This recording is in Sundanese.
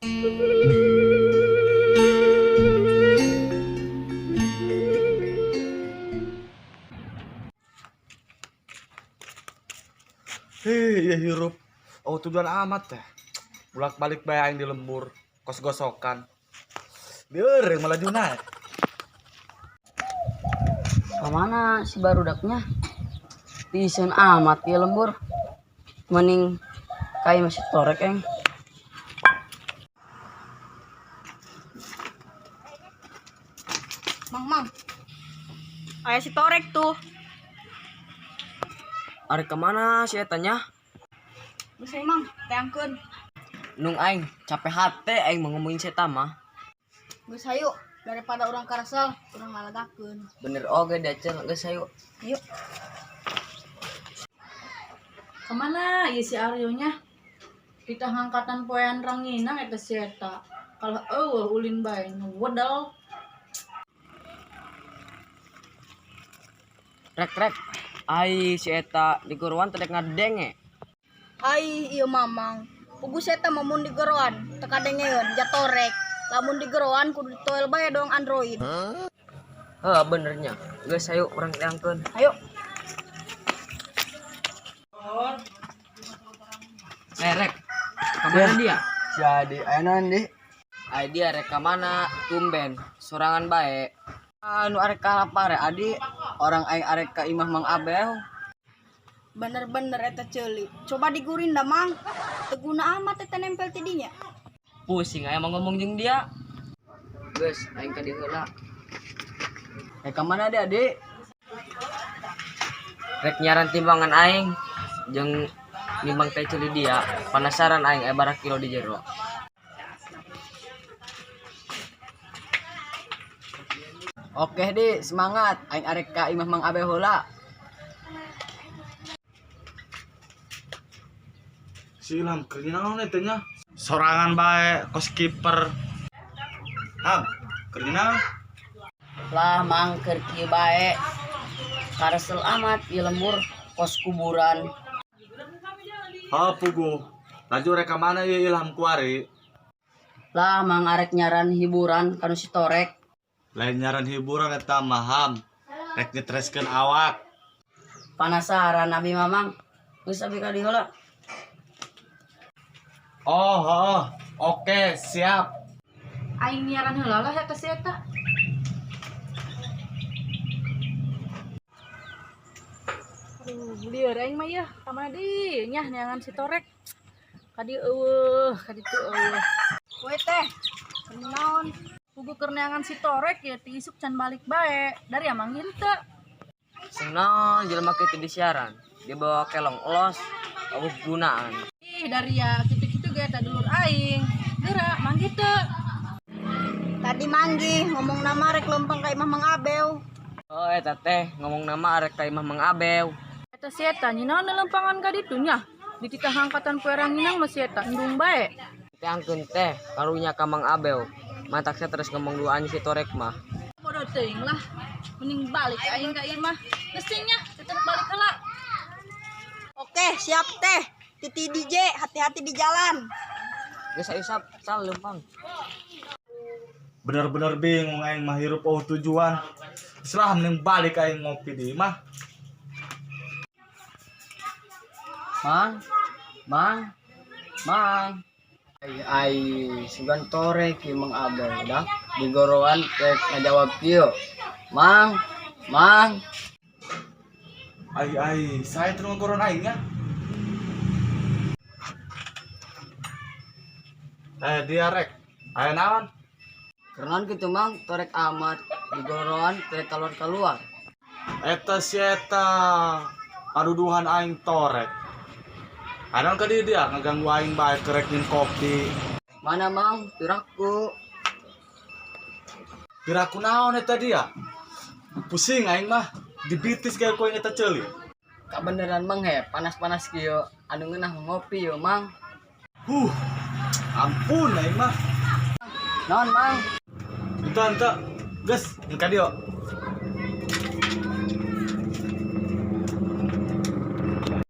Hei, ya hirup. Oh, tujuan amat teh. Bolak-balik bae aing di lembur, kos gosokan. Lieur yang malah naik. Kemana si barudaknya? Pisan amat ya lembur. Mending kayak masih torek eng. Mang, mang. Aya si torek tuh. Arek kemana sih tanya? Geus ayo, mang, teangkeun. Nung aing capek hate aing mau ngomongin si eta mah. Geus hayu daripada urang karesel, urang ngalagakeun. Bener oge dacel geus hayu. Yuk. Kemana ya si Aryo-nya? Kita ngangkatan poean ranginang eta si eta. Kalau eueuh ulin bae wedel. Rek rek. Ai si eta di guruan teh dek ngadenge. Ai ieu mamang. Pugu eta mah mun digeroan, teu kadengeun jatorek. Lamun digeroan kudu ditoel bae dong Android. Heuh benernya. Geus hayu urang teangkeun. Ayo. Eh rek. Kemana dia? Jadi aya naon di? Ai dia rek ka mana? Tumben sorangan bae. Anu arek ka pare adi, orang aing arek ka imah Mang Abel. Bener-bener eta ceuli. Coba digurin dah, mang. Teu guna amat eta nempel ti dinya. Pusing aya mau ngomong jeung dia. Geus aing ka dieu heula. Eh ka mana dia, Adi? Rek nyaran timbangan aing jeung nimbang teh ceuli dia. Penasaran aing aya barang kilo di jero. Oke di, semangat. Aing arek ka imah Mang Abel heula. Si Ilham keur naon eta nya? Sorangan bae kos kiper. Ham, keur naon? Lah mang keur kieu bae. Karesel amat ieu lembur kos kuburan. Ha puguh. Laju rek ka mana ieu Ilham kuari? Lah mang arek nyaran hiburan kanu si torek. Lain nyaran hiburan eta mah Ham. Rek nyetreskeun awak. Panasaran abi mamang. Geus abi ka dieu heula. Oh, oh, oke, siap. Aing nyiaran heula lah eta si eta. Aduh, lieur aing mah yeuh, ka mana deui nyah neangan si torek. Ka dieu eueuh, ka ditu eueuh. We teh. Keur naon? Puguh keur neangan si torek ya ti isuk can balik bae. Dari amang teu. Senang jelema kitu di siaran. Dia bawa kelong los, eueuh gunaan. Ih, dari ya kitu-kitu ge eta dulur aing. Geura manggih teu. Tadi manggih ngomong nama rek lempeng ka imah Mang Abel. Oh eta teh ngomong nama arek ka imah Mang Abel. Eta si eta nyinaon lempangan ka ditu nya. Dititah angkatan poe ranginang mah si eta embung bae. Teangkeun teh karunya ka Mang Abel. Matak saya terus ngomong duaan si torek mah. Bodoh teuing lah. Mending balik aing ka imah. Geus nya, tetep balik heula. Oke, siap teh. Titi DJ, hati-hati di jalan. Geus ayo sap, sal lempang. Bener-bener bingung aing mah hirup oh tujuan. Setelah mending balik aing ngopi di imah. Mang, Mang, Mang. Ai ai sugan torek ieu Mang Abel dah. Di goroan rek ngajawab kieu. Mang, Mang. Ai ai, saya terus ngoroan aing nya. Eh dia rek. Aya naon? Kerenan kitu Mang, torek amat. Di goroan rek keluar-keluar. Eta si eta paduduhan aing torek. Aya naon ka dieu dia ngaganggu aing bae kerek nyin kopi. Mana Mang, piraku. Piraku naon eta dia? Pusing aing mah dibitis kayak ku aing eta ceuli. Kabeneran Mang he, panas-panas kieu anu ngeunah ngopi yo Mang. Huh. Ampun aing mah. Naon Mang? Ente ente. Geus, ka dieu.